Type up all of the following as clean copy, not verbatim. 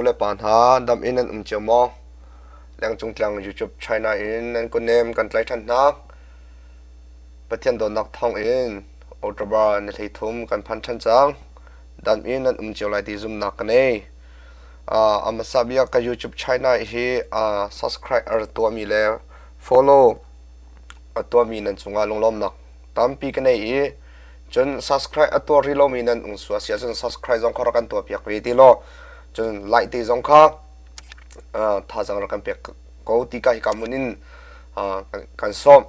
le pa hna, dam in nan um cio maw? Lengcung tlang YouTube China in nan kutnem kan tlai ṭhan hna. Pathian dawtnak thawng in October ni 13 kan phan ṭhan cang. Dam in nan um cio lai ti zumhnak ka nei. A hmasa bik ka YouTube China hi subscribe a rak tuahmi le follow a tuahmi nan cungah lunglawmnak tampi ka nei i cun subscribe a tuah rih lomi nan um sual si ahcun subscribe zong kha rak kan tuahpiak ve ti law, cun like te zong kha thazaang rak kan pek ko ti ka hika hmun in kan sawm.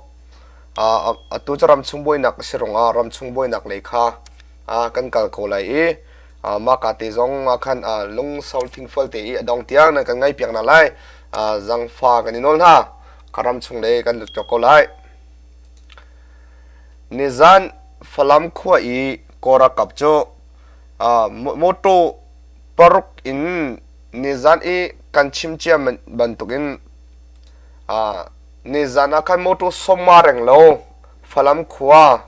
Atu cu ramchung buainak a si ruangah ramchung buainak lei kha kan kal ko lai i mah ka te zong ah khan lungsau thingfual te i a dong tiang nan kan ngaihpiak hna lai. Zangfa kan i nawl hna. Ka ramchung lei kan lut ko lai. Nizan Falam khua i Kawl ralkap cu mawṭaw paruk in nizan i kan chim cia bantukin nizan ah khan mawṭaw 50 renglo Falam khua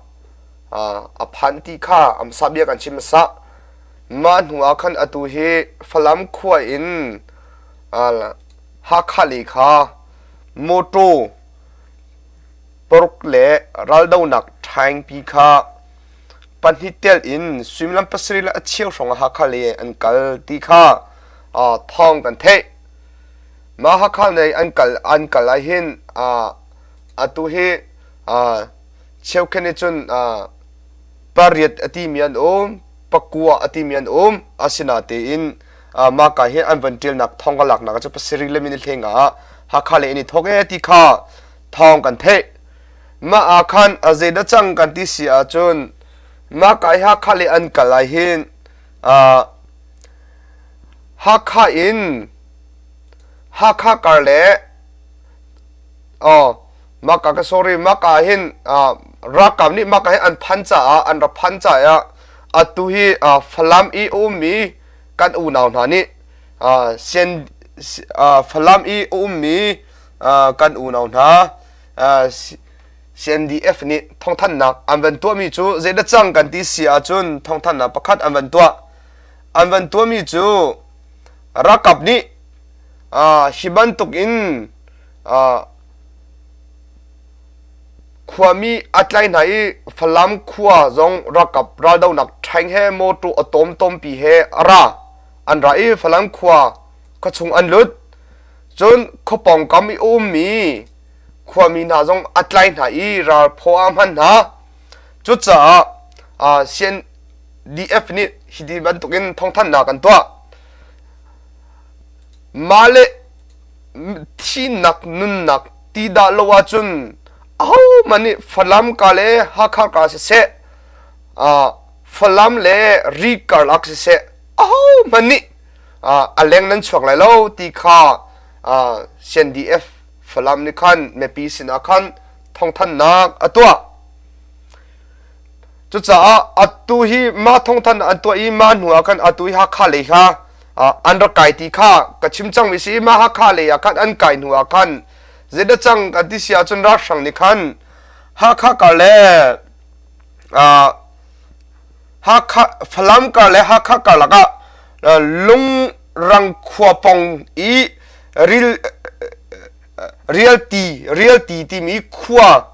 a phan ti kha amsa bia kan chim hmasa. Mah hnu ah khan atu hi Falam khua in Hakha lei kha mawṭaw paruk le raldohnak ṭhaingpi kha pahnih tel in suimilam pasarih le a cheu hrawng ah Hakha lei an kal ti kha thawng kan theih. Mah Hakha lei an kal ahhin atu hi cheukhat nih cun pariat a timi an um, pakua a timi an um. Asinain mah ka hi an van ṭialnak thawng ka laknak cu pasarih le minute hleng ah Hakha lei an i thawk ee ti kha thawng kan theih. Mah ah khan a zeidah cang kan ti si ahcun mah ka i Hakha lei an kal ah hin Hakha in Hakha kar le mah ka ka sorry, mah ka hin ralkap nih mah ka hi an phan caah, an rak phan caah atu hi Falam i a ummi kan unau hna nih Falam i a ummi kan unau hna CNDF nih thawngthanhnak an van tuahmi cu zeidah cang kan ti si ahcun thawngthanhnak pakhat an van tuah. An van tuahmi cu ralkap nih hi bantuk in khuami a tlai hna i Falam khua zong ralkap raldohnak ṭhaing he mawṭaw a tomtompi he a ra. An ra i Falam khua khuachung an lut. Cun khua pawngkam i a ummi khuami hna zong a tlai hna i ralphaw ah a hman hna. Cucaah CNDF nih hi bantukin thawngthanhnak an tuah. Mah le thihnak nunnak ti dah lo ahcun ahohmanh nih Falam ka le Hakha ka siseh, Falam le Ri karlak siseh, ahohmanh nih a leng nan chuak lai lo ti kha CNDF Falam nih khan mipi sinah khan thawngthanhnak a tuah. Cucaah atu hi mah thawngthanh an tuah i mah hnu ah khan atu hi Hakha lei kha an rak kai ti kha ka chim cangmi si i mah Hakha lei ah khan an kai hnu ah khan zeidah cang kan ti si ahcun ralhrang nih khan Hakha kar le Hakha Falam kar le Hakha karlak ah lungrang khua pong i ril rialti rialti timi khua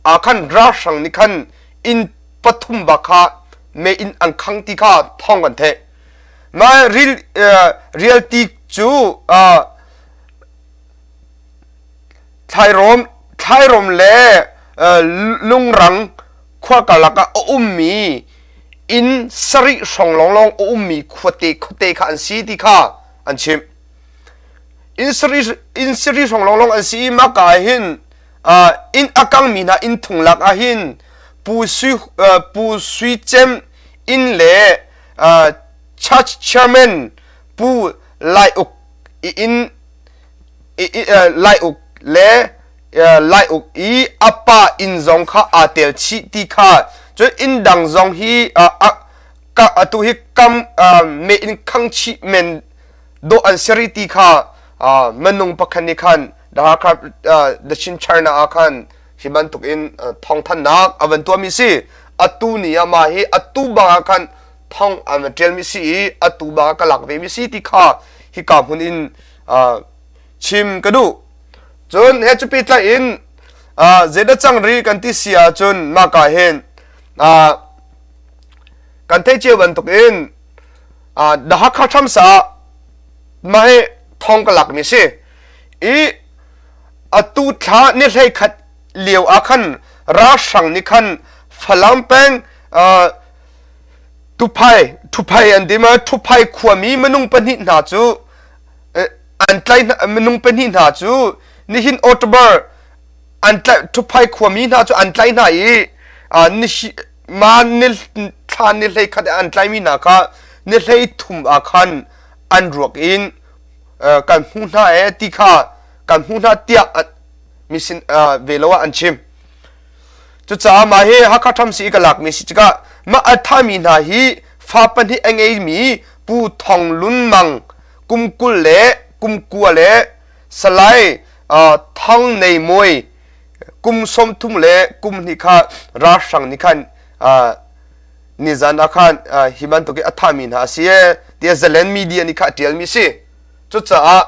ah khan ralhrang nih khan inn pathum bak kha mei inn an khang ti kha thawng kan theih. Mah ril rialti cu thlairawm thlairawm le lungrang khua karlak ah a ummi inn sarih hrawng lawnglawng a ummi khuate khuate kha an si ti kha an chimh. Inn sarih inn sarih hrawng lawnglawng an si i mah ka ah hin inn a kangmi hna inn thung lak ah hin Pu Sui, Pu Sui Cem inn le church chairman Pu Lai Uk inn Lai Uk le Lai Uk i a pa inn zong kha aa tel chih ti kha. Cun inn dang zong hi atu hi kam me in khang chih men dawh an si rih ti kha minung pakhat nih khan The Hakha The Chin China ah khan hi bantuk in thawngthanhnak a van tuahmi si. Atu ni ah mah hi atu bang ah khan thong an van ṭialmi si i atu bang ah ka lak vemi si ti kha. hika hmun in chim ka duh. Cun he cupi tlaih in zeidah cang ri kan ti si ahcun mah hin kan theih cio bantukin The Hakha Times ah mah hi thong ka lakmi si. I atu thla ni 11 lio ah khan ralhrang nih khan Falam peng Tuphai Thuphai an ti ma Thuphai khuami minung pahnih hna cu an tlaih minung pahnih hna cu nihin October an tlaih Thuphai khuami hna cu an tlaih hna i ni ma ni thla ni 11 an tlaimi hna kha ni 13 ah khan an ruak in kan hmuh hna e ti kha kan hmuh hna tiah mi sin ve lo ah an chim. Cucaah mah hi Hakha Thamsi i ka lakmi si tikah mah a thami hna hi fa pahnih a ngeimi Pu Thong Lun Mang kum 20 le kum 9 le Salai Thang Nei Mawi kum 30 le kum hnih kha ralhrang nih khan nizan ah khan hi bantuk i a thami hna a si e tiah Zalen media nih kha a ṭialmi si. Cucaah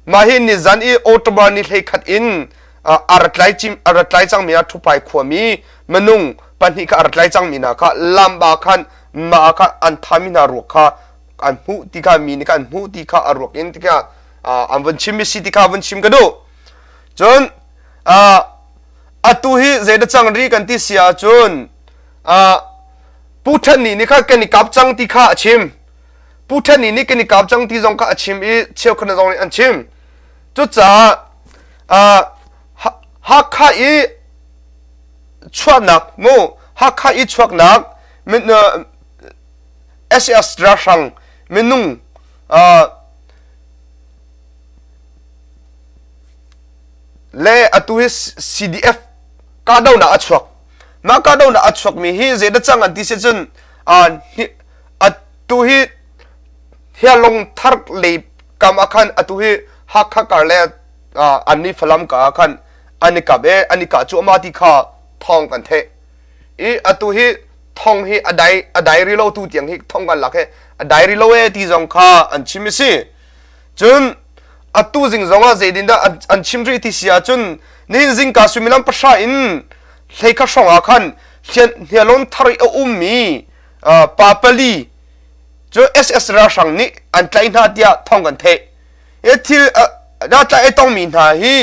mah hi nizan i October ni 11 in a rat lai cim a rat lai cangmi ah Thupai khuami minung pahnih kha a rat lai cangmi hna kha lam ah khan mah ah khan an thami hna ruak kha an hmuh ti kha mi nih khan an hmuh ti kha a ruak in ti kha an vun chim mi si ti kha vun chim ka duh. Cun atu hi zeidah cang ri kan ti si ahcun Pu Than Ni nih khan kan i kap cang ti kha a chim. Pu Than Ni nih kan i kap cang ti zong kha a chim i cheukhat zong nih an chim. Cucaah Hakha i chuahnak mu Hakha i chuaknak SS ralhrang minung le atu hi CDF kahdohnak a chuak. Mah kahdohnak a chuakmi hi zeidah cang an ti si cun atu hi Hialong thar lei kam ah khan atu hi Hakha kar le an ni Falam ka ah khan an i kap e an i kah cuahmah ti kha thawng kan theih. I atu hi thong hi a dai a dai ri lo tu tiang hi thong kan lak he a dai ri lo e ti zong kha an chim i si. Cun atu zing zong ah zeitin dah an chim rih ti si ahcun nihin zingka suimilam pahra in hleikhat hrawng ah khan hnialon thar i a ummi pa pali cu SS ralhrang nih an tlaih hna tiah thawng kan theih. Hi thil tlaih a tongmi hna hi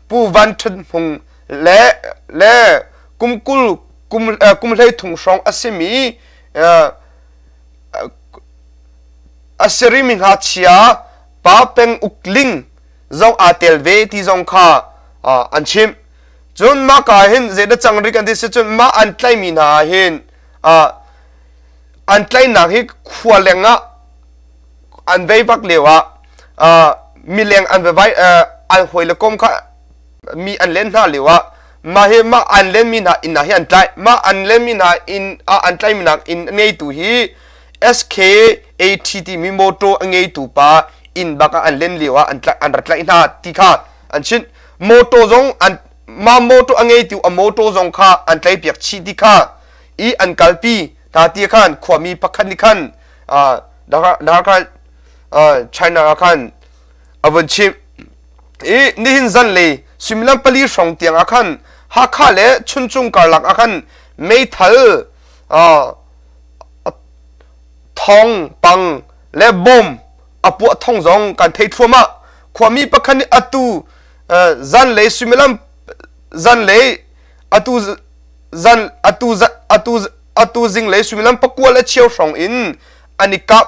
Pu Van Ṭhut Hmung le le kum 20 kum kum 13 hrawng a simi a si rimi ngakchia Pa Peng Uk Ling zong aa tel ve ti zong kha an chimh. Cun mah ka hin zeidah cang rih kan ti si cun mah an tlaihmi hna ah hin an tlaihnak hi khua leng ah an vei vak lio ah mileng an vai an hawi le kom kha mi an len hna lio ah mah hi mah an lenmi hna inn ah hi an tlaih mah an lenmi hna inn ah an tlaihmi nak inn a ngeitu hi SKAT timi motor a ngeitu pa inn bak ah an len lio ah an tlaih an ra tlaih hna ti kha an chimh motor zong an mah motor a ngeitu a motor zong kha an tlaihpiak chih ti kha i an kalpi hna ti khan khuami pakhat nih khan Dhaka China ah khan a vun chimh i nihin zanlei suimilam pali hrawng tiang ah khan Hakha le Chuncung karlak ah khan meithal thong pang le bom a puah thong zong kan thei thluahmah. Khuami pakhat nih atu zanlei suimilam zanlei atu zan atu atu atu zinglei suimilam pakua le cheu hrawng in an i kap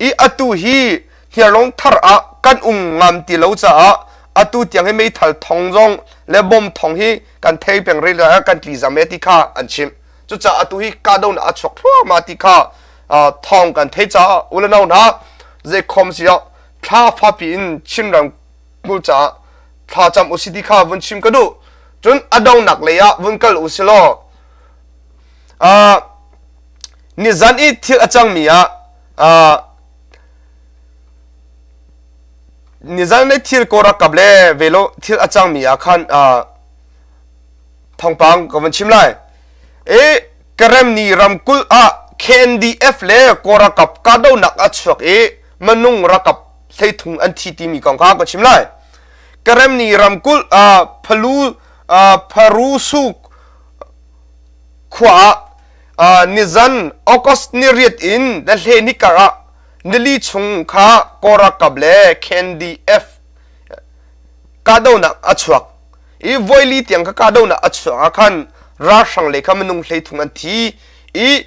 i atu hi hniarlawng thar ah kan um ngam ti lo caah atu tiang hi meithal thong zong le bom thong hi kan thei peng rih le kan tli zam e ti kha an chimh. Cucaah atu hi kahdohnak a chuak thluahmah ti kha thawng kan theih caah u le nau hna zeikhom si ah thla fapi in Chinram kul caah thla cam u si ti kha vun chim ka duh. Cun a donghnak lei ah vun kal u si law nizan i thil a cangmi ah nizan i thil kawlrakap le velo thil a cangmi ah khan thawngpang ka van chim lai. I Karemni ramkulh ah KNDF le Kawlrakap kahdohnak a chuak i minung rakap hleithum an thi timi kong kha ka chim lai. Karemni ramkulh Phalu Pharusu khua ah nizan August ni riat in na hle ni kar ah nili chung kha Kawl ralkap le KNDF kahdohnak a chuak i voili tiang kha kahdohnak a chuak ah khan ralhrang lei kha minung 13 an thi i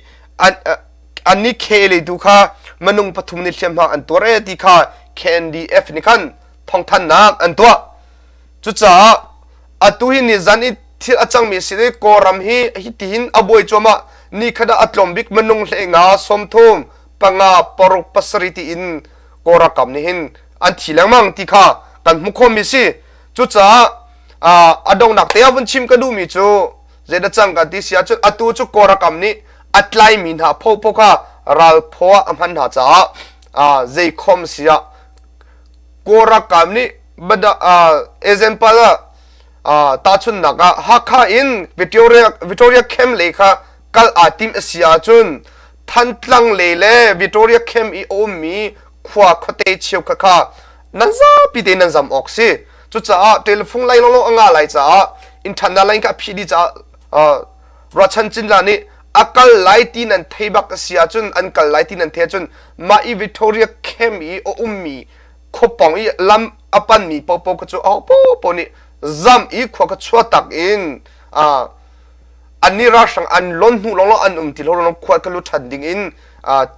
an ni KLA tu kha minung pathum nih hliamhma an tuar e ti kha KNDF nih khan thawngthanhnak an tuah. Cucaah atu hi nizan i thil a cangmi si i Kawlram hi hitihin a buai cuahmah ni khat ah a tlawm bik minung hleinga 30 panga paruk pasarih tiin Kawl ralkap nih hin an thi lengmang ti kha kan hmuh khawhmi si. Cucaah a donghnak te ah vun chim ka duhmi cu zeidah cang kan ti si ahcun atu cu Kawl ralkap nih a tlaimi hna phopho kha ralphaw ah a hman hna caah zeikhom si ah Kawl ralkap nih example ah tahchunhnak ah Hakha in Victoria Victoria Camp lei kha kal aa tim a si ahcun Thantlang lei le Victoria Camp i a ummi khua khuate cheukhat kha nan zapi te nan zam awk si. Cucaah telephone lai lawnglawng a ngah lai caah internet line kha a phih dih caah ruahchan cinla nih a kal lai ti nan thei bak a si ahcun an kal lai ti nan thei ahcun mah i Victoria Camp i a ummi khuapawng i lam a panmi paohpaoh kha cu aho paohpaoh nih zam i khua kha chuahtak in annih ralhrang an lon hnu lawnglawng an um ti lo lawnglawng khua kha lu ṭhan ding in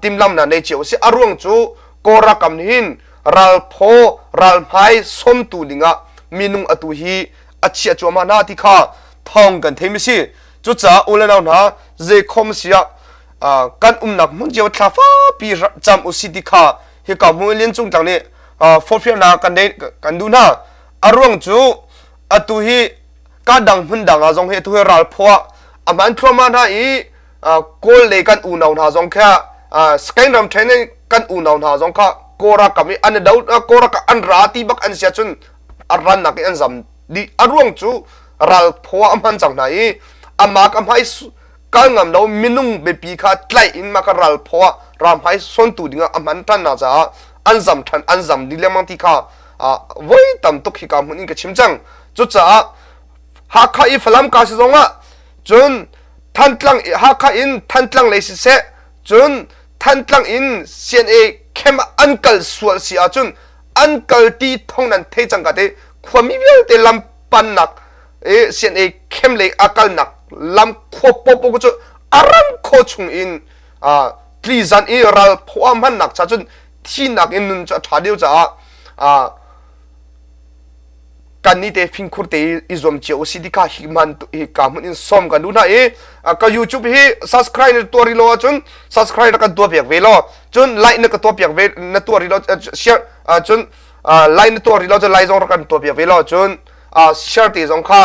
timhlamhnak nei cio a si. A ruang cu Kawl ralkap nih hin ralphaw ralhmai sawmtu dingah minung atu hi a chiah cuahmah hna ti kha thawng kan theimi si. Cucaah u le nau hna zeikhom si ah kan umnak hmun cio thla fapi cam u si ti kha hika hmun Lian Cung Tlang nih forhfialnak kan kan duh hna. A ruang cu atu hi ka dang hmun dang ah zong hi atu hi ralphaw ah a hman thluahmah hna i Kawl lei kan unau hna zong kha Spain ram ṭhen kan unau hna zong kha Kawl ralkap i an do Kawl ralkap an ra ti bak an sia cun a rannak i an zam dih. A ruang cu ralphaw ah a hman cang hna i amah ka hmai kal ngam lo minung biapi kha tlaih in mah kha ralphaw ah ramhmai sawntu dingah a hman ṭhan hna caah an zam ṭhan an zam dih lengmang ti kha voi tam tuk hika hmun in ka chim cang. Cucaah Hakha i Falam ka si zongah cun Thantlang Hakha in Thantlang lei siseh cun Thantlang in CNA camp ah an kal sual si ahcun an kal ti thong nan thei cang ka te khuami vialte lam pannak e CNA camp lei a kalnak lam khua popo cu a ram kho chung in tlizan i ral phaw hmannak cha cun thinak in nun cu a ṭha deuh caah kan nih te fingkhur te i zuam cio usih ti kha hi man hi ka hmun in som kan duh hna i ka YouTube hi subscribe na tuah rih lo ahcun subscribe na kan tuah piak ve law cun like na ka tuah piak ve na tuah rih lo share cun like na tuah rih lo cun like zong rak kan tuah piak ve law cun share te zong kha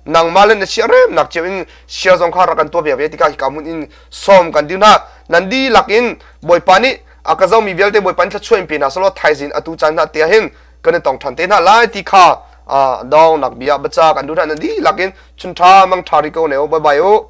nangmah le na share remnak cio in share zong kha rak kan tuah piak ve ti kha hi ka hmun in som kan duh hna nan dihlak in Bawipa nih a ka zomi vialte Bawipa nih thluachuah in pe hna selaw thaizing atu caan hna te ah hin kan i tong ṭhan te hna lai ti kha dawngnak bia baca kan duh hna nan dihlak in chun ṭha mang ṭha rih ko ne u bye bye u.